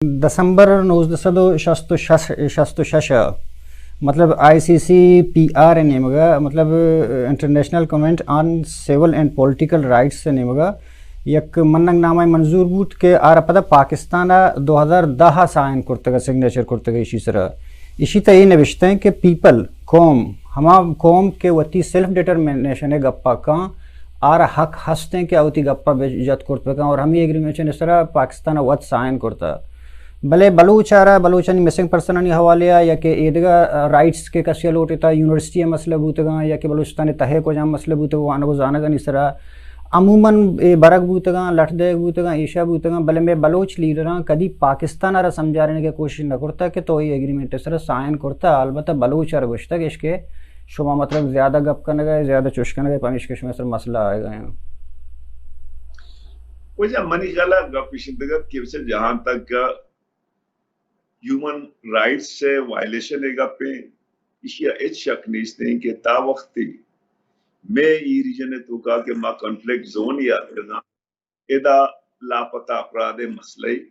دسمبر نوزدہ سد و شست و شش، شست و شش ء، مطلب، آئی سی سی پی آر ء نیمگ ء، مطلب، انٹرنیشنل کنونٹ on civil and political rights ء نیمگ ء یک مننگ نامہ منظور بوت کہ آرا پدا پاکستان ء دو ہزار دہ ء سائن کرتگ ء سگنیچر کرتگ ء ایشی سرا۔ ایشی تہ اے نوشتہ کہ پیپل، قوم، ہما قوم کہ وتی سیلف ڈٹرمنیشن ء گپا کاں، آرا حق ہستیں کہ آ وتی گپا بہ جت کرت بکاں اور ہمیں ایگریمنٹ سرا پاکستان ء وت سائن کرتا۔ بلے بلوچ آرا، بلوچانی مسنگ پرسنانی حوالے ء یا کہ ایدگہ رائٹس کہ کسی ء لوٹتا، یونیورسٹی ء مسئلہ بوتگاں یا کہ بلوچستان ء تہ ء کجام مسئلہ بوتگ وانگ و زانگانی سرا عموماً اے برگ بوتگاں، لٹ دئیگ بوتگاں، ایشا بوتگاں، بلے مئے بلوچ لیڈراں کدی پاکستان ء را سمجھارینگ ء کوشش نہ کرتا کہ تو اے ایگریمنٹ ء سرا سائن کرتا، البتہ بلوچ ء را گوشتگ اش کہ شما مطلب زیادہ گپ کنگ ء، زیادہ چوش کنگ ء، پمیشکہ شما سر مسئلہ آئے گئے ہیں۔ وجہ منی خیال ء گپ اش انت کہ بچہ جہاں تک ہیومن رائٹس ء وائلیشن ء گپ ایں، ایشی ء ہچ شک نیست ایں کہ تا وختی مئے ای ریجن ء توکا کہ ما کنفلکٹ زون ء آتکگاں، ادا لاپتہ افراد ء مسئلہ ء،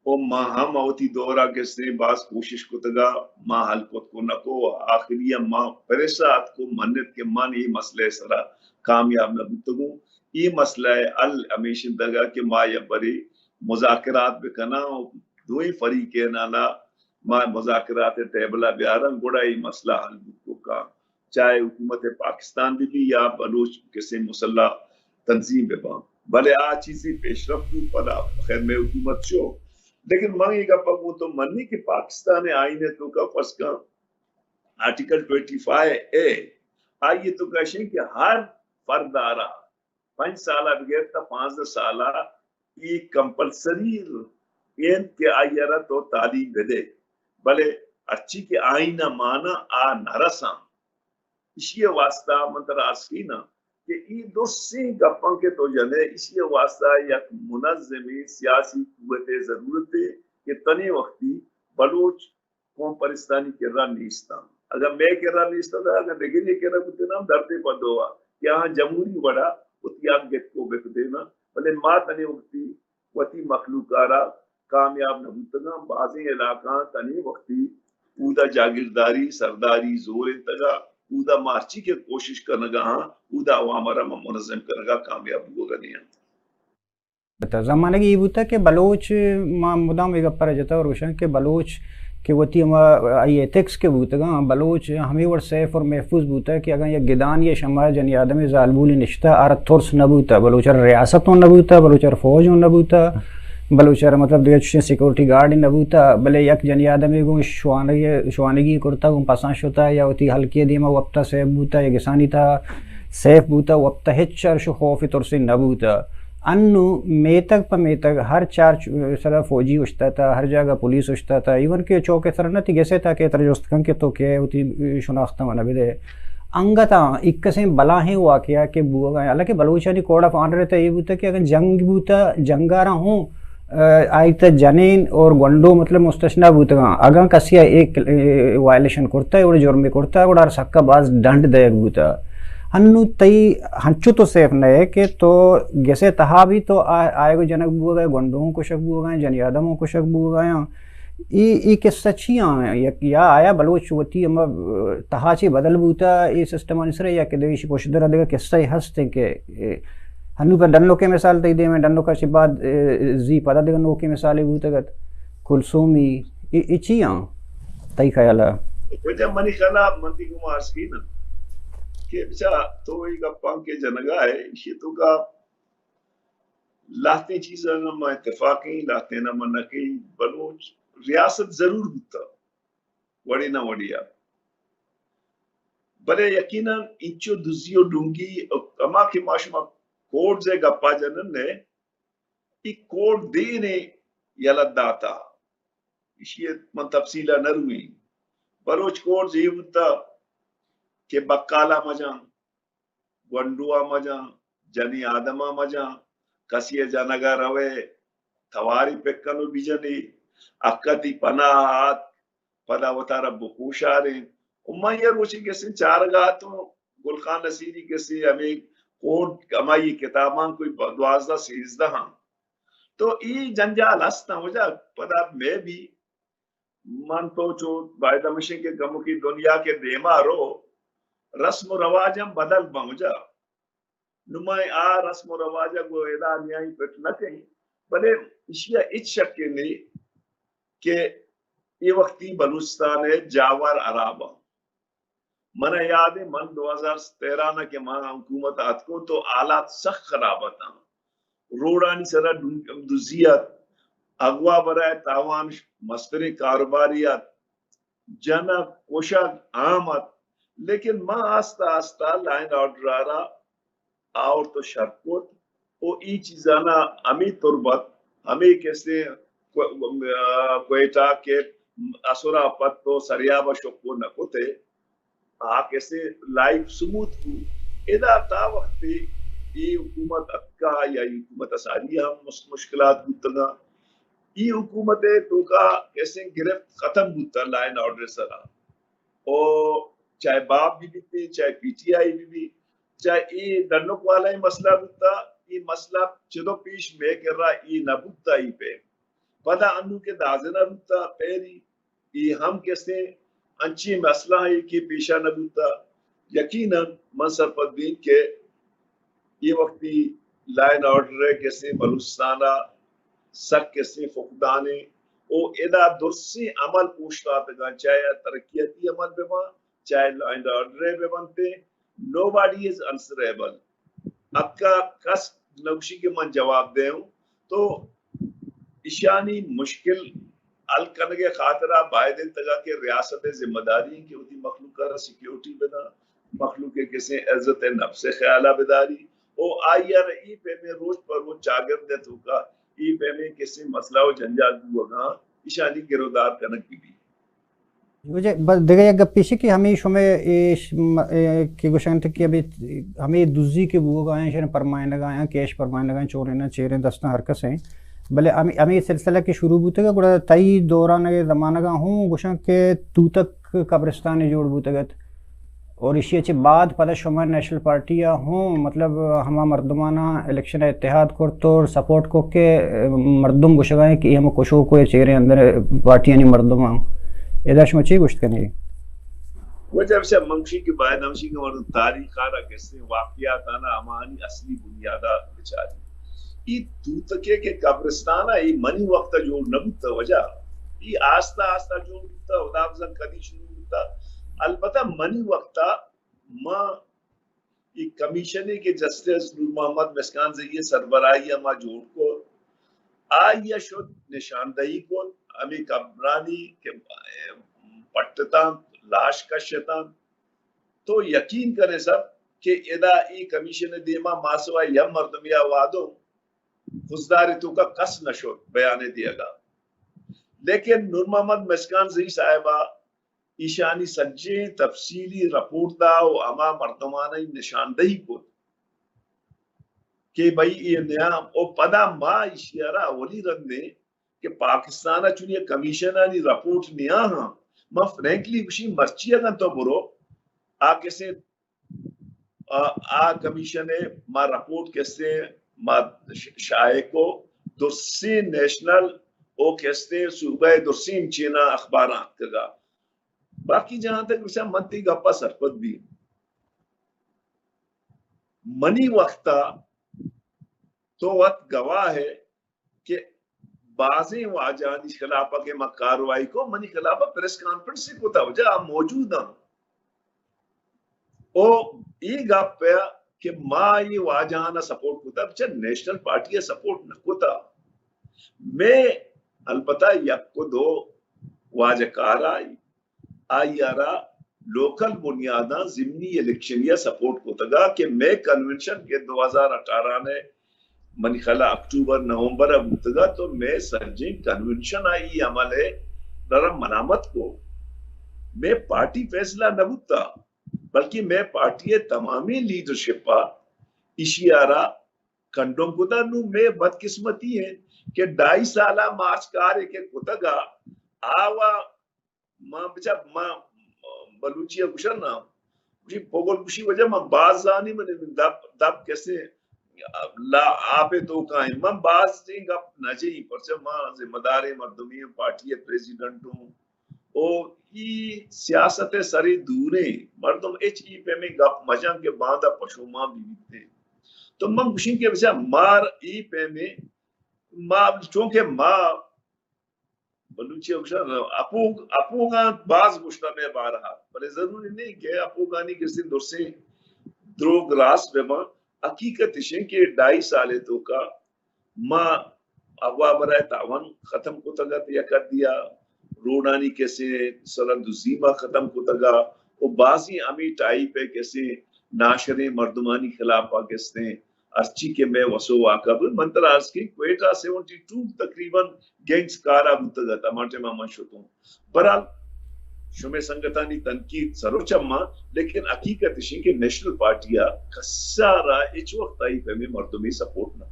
و ما ہم وتی دور ء کسیں باز کوشش کتگا، ما حل کت کنکو، آخری ء ما پریشا اتکو منت کہ من ای مسئلہ ء سرا کامیاب نہ بوتگوں۔ ای مسئلہ ء حل ہمیش انتگا کہ ما یک برے مذاکرات بکناں و دوئیں فریقینانا ما مذاکرات ء ٹیبل ء بیاراں، گڑا اے مسئلہ حل بوت کاں، چاہے حکومت پاکستان بہ بی یا بلوچ کسے مسلح تنظیم بہ باں۔ بلے آ چیزی پیشرفت بوت پدا خیر مئے حکومت شو۔ لیکن من اے گپ ء گوں تو منی کہ پاکستان ء آئین ء توکا فرض کن آرٹیکل ٹوئنٹی فائیو اے، آئی ء توکا شیں کہ ہر فرد ء را پنچ سال ء بگر تا پانزدہ سال ء اے کمپلسری انت کہ آئی ء را تو تعلیم بدے، بلے ہرچی کہ آئین ء مانا آ نہ رساں۔ ایشی ء واسطہ من ترا عرض کناں کہ اے درستیں گپاں کہ تو جنے، ایشی ء واسطہ یک منظمیں سیاسی قوت ء ضرورت ہے کہ تنے وقتی بلوچ قوم پرستانی کرا نیستاں۔ اگر مئے کرا نیستاں، اگر دگرے کرا بوتیناں، دردے پہ دوا کہ آہاں جمہوری وڑا وتی حق گتکو بکدیناں، بلے ما تنے وقتی وتی مخلوق ء را کامیاب نہ بوتگاں۔ بازیں علاقہاں تنے وقتی اودا جاگیرداری، سرداری زور انتگا، اودا ما ہرچی کہ کوشش کنگا ہاں، اودا عوام ء را ما منظم کنگا کامیاب بوگا نیاں۔ بتا زمانگی ای بوتا کہ بلوچ، ما مدام اے گپ ء را جتا اور گوشاں کہ بلوچ کہ وتی ہما آئی ایتھکس کہ بوتگاں، بلوچ ہمے وڑ سیف اور محفوظ بوتا کہ اگاں یک گدانی یا شما جنی آدم زالبولی نشتا، آرا ترس نہ بوتا، بلوچ ء ریاست ہوں نہ بوتا، بلوچ ء فوج ہوں نہ بوتا، بلوچ ء مطلب دیگہ چشیں سیکورٹی گارڈ نہ بوتا، بلے یک جنی آدمے گوں شوانگی، شوانگی کرتا گوں پساں شتا یا وتی ہلکی دیما وپتا سیف بوتا یا گسانی تا سیف بوتا، وپتا ہچ چرش و خوف ترسی نہ بوتا۔ انو میتگ پہ میتگ ہر چار چ-، سرا فوجی اشتاتا، ہر جاگہ پولیس اشتاتا، ایون کہ چوک سر نہ تی گسے تا کہ تر جست کن کہ تو کہ وتی شناخت من بدے۔ انگتا اکسیں بلاہیں واقعہ کہ بوگا، حالانکہ بلوچانی کوڈ آف آنر تا یہ بوتا کہ اگر جنگ بوتا، جنگارا ہوں، آئی تا جنین اور گونڈو مطلب مستثنا بوتگاں۔ اگاں کسی ء ایک، اے، وائلیشن کرتا ہے، اور جرم کرتا ہے، گڑا سکا باز ڈنڈ دیگ بوتا۔ ہنو تئی ہنچو تو سیف نہ ہے کہ تو گسے تہا بھی تو آ-، آئے گو جنک بوگا، گونڈو ہوں کشک بوگا، جنی آدم ہوں کشک بوگا۔ ای، ای قصہ چی آں؟ یک، یا آیا بلوچ وتی ہما، تہا چی بدل بوتا، ای سسٹمانی سرا یا کہ دیشی پشت در دگہ قصہ ہستیں کہ، اے، ہنو پہ ڈنوکیں مثال تئی دیمیں، ڈنوکا چہ بعد، اے، زی پدا دگہ نوکیں مثالے بوتگت۔ کلثومی، اے، اے چی آں تئی خیال ء؟ وجہ منی خیال ء من تئی گوما عرض کناں کہ بچا تو اے گپاں کہ جنگا ہے، ایشی توکا لہتیں چیزاں ما اتفاقیں، لہتیں ما نہ کہیں۔ بلوچ ریاست ضرور بوتا، وڑے نہ وڑے آ۔ بلے یقیناً انچو دزی و ڈونگی، ہما کہ ما شما کوڈز ء گپا جنن نے، ای کوڈ دینے یلہ داتا۔ ایشی ء من تفصیل ء نہ روئیں۔ بلوچ کوڈز اے بوتا کہ بکالا مجاں، گونڈو ء مجاں، جنی آدم ء مجاں، کسی ء جنگ ء روئے، تواری پکن و بجنے، حق ء تی پناہ آت، پدا وتارا بکوشارین۔ و من یہ روچے کسے چارگا اتوں، گل خان نصیری کسے ہمیں کوڈ، ہمائی کتاباں کوئی ب-، دوازدہ سیزدہ ہاں۔ تو ای جنجال ہستاں وجہ پدا میں بھی من تو چو باید ہمشیں کہ کمکی دنیا کے دیما رو، رسم و رواج ہم بدل بن وجہ۔ نمائیں آ رسم و رواج گو ادا نیائی پٹ نہ کہیں، بلے اشیا ہچ شک نہیں کہ یہ وقتی بلوچستان ہے جاور عرابہ۔ من یاد ہے من دو ہزار تیرہ نا کہ من حکومت آتکوں تو حالات سخت خراب اتاں۔ روڈانی سرا دزی ات، اغوا برائے تاوان مستریں کاروباری ات، جنگ کشگ عام ات، لیکن ما آستہ آستہ لائن آرڈر را آورت و شر کت و ای چیزانا ہمے تربت، ہمے کسے کو-، کوئٹہ کہ اسرا پت و سریابا شکو نہ کتے، آ کسے لائف سموت کو۔ ادا تا وقتی ای حکومت اتکا یا ای حکومت ساری ہم مس-، مشکلات بوتگا۔ ای حکومت توکا کسے گرفت ختم بوتا لائن آرڈر سرا۔ او چاہے باپ بھی بیتے، چاہے پی ٹی آئی بھی بھی، چاہے ای ڈنک والا ہی مسئلہ بوتا، ای مسئلہ چدو پیش میں کر رہا ای نہ بوتا ای پہ۔ پدا انو کے دازنہ بوتا پیری، ای ہم کسے انچی مسئلہ ہے کہ پیشا نہ بوتا۔ یقیناً من سرپد بین کہ اے وقتی لائن آرڈر ء کسیں بلوچستان ء سک کسیں فقدانے او ادا درسیں عمل اوشتاتگاں، چاہے ترقیاتی عمل بہ باں، چاہے لائن آرڈر ء بہ بنتے، nobody is answerable۔ حقا کس نوشی کہ من جواب دے ہوں تو ایشانی مشکل حل کنگ ء خاطرا باید انت اگاں کہ ریاست ء ذمہ داری انت کہ وتی مخلوق ء را سیکیورٹی بداں، مخلوق ء کسیں عزت ء نفس ء خیال ء بداری او آئی ء را ای پیمیں روچ پہ روچ چاگرد ء توکا ای پیمیں کسیں مسئلہ و جنجال بوگاں ایشانی گرودار کنگ بہ بیت۔ واجہ، بس دگہ یک گپے ایش کہ ہمے شمئے اے ش-، م-، اے کہ گوشنت کہ ہمے، ہمے دزی کہ بوگا ہیں، شر پرمائنگا ہیں، کیش پرمائنگا ہیں، چوریں نہ چیریں دستاں ہر کس ہیں۔ بلے ہمے، ہمے سلسلہ کہ شروع بوتگا، گڑا تئی دوران ء زمانگا ہوں گوشن کہ توتک قبرستان جوڑ بوتگت۔ اور ایشی چہ بعد پدا شما نیشنل پارٹی ء ہوں، مطلب، ہما مردماناں الیکشن ء اتحاد کرت اور سپورٹ کو کہ، اه، مردم گوشگا ہیں کہ اے ہم کشوک و چیریں اندر پارٹیانی مردم ہیں۔ ادا شما چی گوشت کنی؟ واجہ ہمشہ منشی کہ باید ہمشی کہ مردم تاریخ آرا کسے واقعات آنا ہمانی اصلی بنیادا بچاری۔ ای توتکے کہ قبرستان ء ای منی وقت ء جوڑ نہ بوتہ واجہ، ای آستہ آستہ جوڑ بوتہ، خدا بزن کدی شروع بوتہ۔ البتہ منی وقت ء ما ای کمیشنے کہ جسٹس نور محمد مسکان زئی ء سربراہی ء ما جوڑ کو، آئی ء شد نشاندہی کت، ہمے قبرانی کہ پٹتاں، لاش کشتاں، تو یقین کنے سر کہ ادا ای کمیشن دیما ماسوا یا مردمیا وادو خضدار توکا کس نہ شد بیانے دیگا۔ لیکن نور محمد مسکان زئی صاحبہ ایشانی سجیں تفصیلی رپورٹ دا و ہما مردمانی نشاندہی کت کہ بھئی اے نیام و پدا ما ایشی را اولی رندیں کہ پاکستان ء چونی کمیشنانی رپورٹ نیا ہاں، من فرینکلی گوشی مرچی اگاں تو برو آ کسے آ، آ کمیشن ء ما رپورٹ کسے ما ش-، شائع کو، درسیں نیشنل او کسے صوبہ ء درسیں چینا اخباراں اتکگا۔ باقی جہاں تک بچا من تی گپا سرپد بھی۔ منی وقتا تو وت گواہ ہے کہ بازیں واجہانی خلاف کہ ما کاروائی کو، منی خلاف پریس کانفرنس کتا، واجہ موجود ہیں۔ او ای گپ ہے کہ ما ای واجہانا سپورٹ کتا، بچہ نیشنل پارٹی سپورٹ نہ کتا۔ میں البتہ یک و دو واجہ کار آئی، آئی ء را لوکل بنیاداں ضمنی الیکشنی ء سپورٹ کتگا کہ مئے کنونشن کہ دو ہزار اٹھارہ ء منی خیال ء اکتوبر نومبر ء بوتگا تو مئے سجیں کنونشن ء ای عمل ء را ملامت کو۔ مئے پارٹی فیصلہ نہ بوتا بلکہ مئے پارٹی ء تمامیں لیڈرشپ ء ایشی ء را کنڈم کتا۔ نوں مئے بدقسمتی انت کہ ڈھائی سال ء مارچ کارے کہ کتگا آوا ما بچا ما بلوچی ء گوشن نا، گوشی پگل گوشی واجہ ما باز زانی من دب، دب کسے لا آپ ءِ توکا ایں۔ من باز چیں گپ نہ جئی، پرچہ ما ذمہ داریں مردمے ایں، پارٹی ءِ پریزیڈنٹ اوں، او ای سیاست ءِ سرے دوریں۔ مردم ہچ ای پیمیں گپ مجن کہ باندا پشومان بہ بیت۔ تو من گوشیں کہ بچا مار ای پیمیں، ما، چونکہ ما بلوچی ءَ گوشاں، اپوگ، اپوگاں باز گوشتہ مئے بارہ ءَ، بلے ضروری نہیں کہ اپوگانی کسے درسیں دروگ راست بہ باں۔ حقیقت اش انت کہ ڈھائی سال ءِ توکا ما اغوا برائے تاوان ختم کتگ ات، یک حدی ءَ روڈانی کسے سرا دزی ما ختم کتگ ءَ، و بازیں ہمے ٹائپ ءِ کسے ناشریں مردمانی خلاف ءَ کسے ہرچی کہ مئے وس و واقعہ بوت، من ترا عرض کیں کوئٹہ سیونٹی ٹو تقریباً گینگز کارا بوتگ ات، ہما ٹائما من شتوں۔ بہرحال، شمئے سنگتانی تنقید سر و چماں، لیکن حقیقت اش انت کہ نیشنل پارٹی ءَ کسا را ہچ وقت آئی پیمیں مردمے سپورٹ نہ